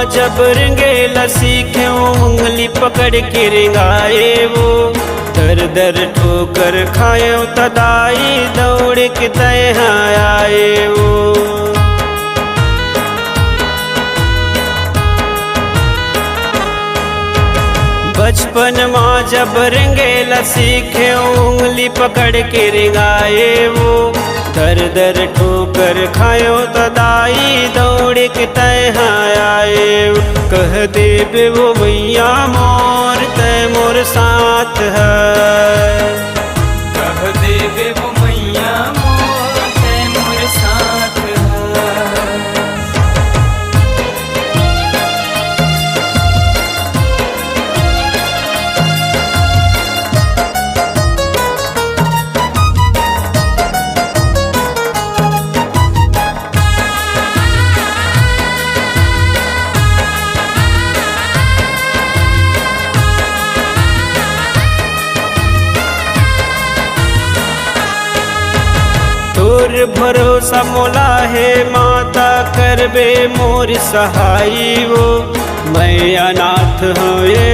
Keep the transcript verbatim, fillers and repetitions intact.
जब रेंगे ला सीखेंव, उंगली पकड़ के रेंगाए वो। दर दर ठोकर खाएंव त दाई, दौड़ के तैं हा आए वो। बचपन मा जब रेंगे ला सीखेंव, उंगली पकड़ के रेंगाए वो। दर दर ठोकर खाएंव त दाई, दौड़ के तैं हा आए वो। कह देबे वो मइया मोर, तैं मोर साथ हस। कह देबे वो मइया मोर, तैं मोर साथ हस। तोर भरोसा मोला हे माता, करबे मोर सहाई वो। मैं अनाथ हंव ये